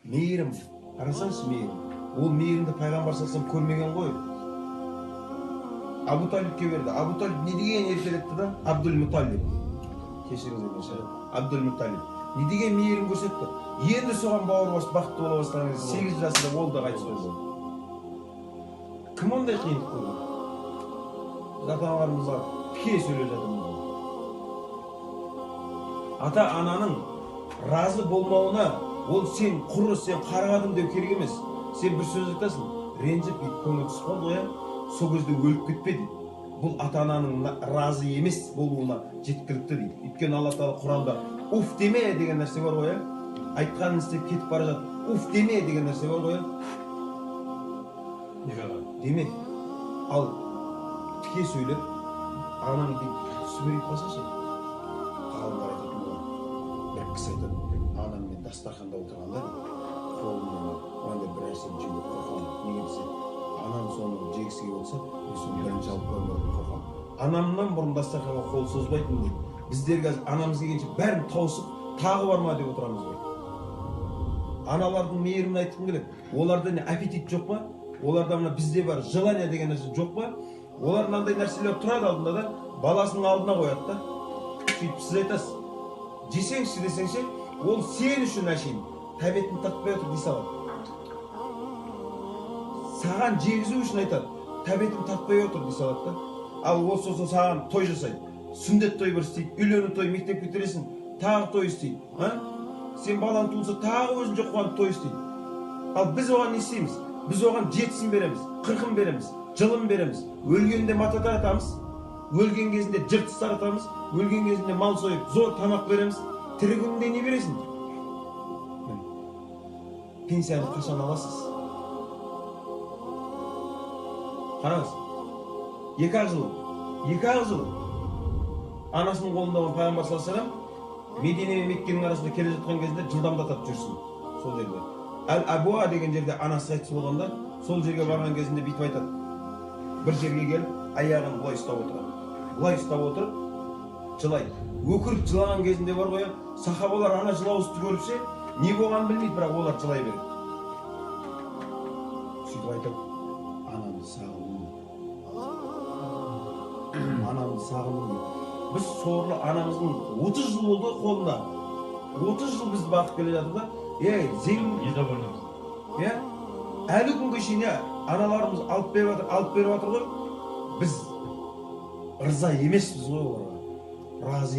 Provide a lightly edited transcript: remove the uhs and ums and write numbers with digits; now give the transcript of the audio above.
Мейірім, қарасаңшы, мейірім. Ол мейірімді пайғамбар саллаллаху көрмеген ғой. Абу Талибке берді. Абу Талиб не деген еркелетті да? Абдул Муталиб. Кешіріңіз, Абдул Муталиб. Не деген мейірім көрсетті. Енді соған бауыр басып бақытты бола бастаған кезде 8 жасында ол да қайтыс болды. Кім ондай қиындық көрді? Біз ата-аналарымызға тіке сөйлеп жатырмыз. Ата-ананың разы болмауына ол сен құры, сен қарғадым деу керек емес. Сен бір сөз айтасың, ренжіп бүйтіп көңіл түсіп қалды ғой, сол кезде өліп кетпе дейді. Бұл ата-ананың разы емес болуына жеткілікті дейді. Өйткені Алла Тағала Құранда уф деме деген нәрсе бар ғой, айтқанын істеп кетіп бара жатып уф деме деген нәрсе бар ғой, деме. Ал тіке сөйлеп анаң бүйтіп сүмірейіп қалса ше, ғалымдар айтатын болған. Бір кісі айтады, анаммен дастарханда отырғанда қолыммен алып мынандай бір нәрсені жеуге қорқамын. Неге десе, анам соны жегісі келіп отырса, мен соны бірінші алып қоямын деп қорқамын. Анамнан бұрын дастарханға қол созбайтын дейді. Біздер қазір анамыз келгенше бәрін тауысып, тағы бар ма деп отырамыз ғой. Аналардың мейірімін айтқым келеді. Оларда не аппетит жоқ па? Оларда мына бізде бар желание деген нәрсе жоқ па? Олар мынандай нәрселер тұрады алдында да, баласының алдына қояды да. Сөйтіп сіз айтасыз, жесеңші десеңше, ол сен үшін әшейін тәбетін тартпай отыр дей салады. Саған жегізу үшін айтады, тәбетін тартпай отыр дей салады да. Ал ол сосын саған той жасайды. Сүндет той бір істейді, үйлену той, мектеп бітіресің, тағы той істейді. А? Сен балаң туылса, тағы өзін жоқ қуанып той істейді. Ал біз оған не істейміз? Біз оған 7-сін береміз, 40-ын береміз, жылын береміз. Өлгенде мата таратамыз, өлген кезінде жыртыс таратамыз, өлген кезінде мал сойып, зор тамақ береміз. Тірі күнінде не бересің? Пенсияны қашан аласыз? Қараңыз, 2-ақ жыл, 2-ақ жыл анасының қолында болған пайғамбар саллаллаху алейхи вассалам Медине мен Меккенің арасында келе жатқан кезінде жылдамдатады жүрсін сол жерде. Әл-Абуа деген жерде анасы қайтыс болғанда, сол жерге барған кезінде бүйтіп айтады. Бір жерге келіп, аяғын былай ұстап отырады. Былай ұстап отырып, жылайды. Өкіріп жылаған кезінде бар ғой, сахабалар ана жылауызды көріп ше, не болғанын білмейді, бірақ олар жылай береді. Сөйтіп айтады, анамды сағындым. Анамды сағындым дейді. Біз сорлы анамыздың 30 жыл болды ғой қолында. 30 жыл бізді бағып келе жатыр да. Ей, зең... Недовольнымыз. Иә? Әлі күнге шейін аналарымыз алып беріп жатыр, алып беріп жатыр ғой. Біз ырза емеспіз ғой оларға. Разы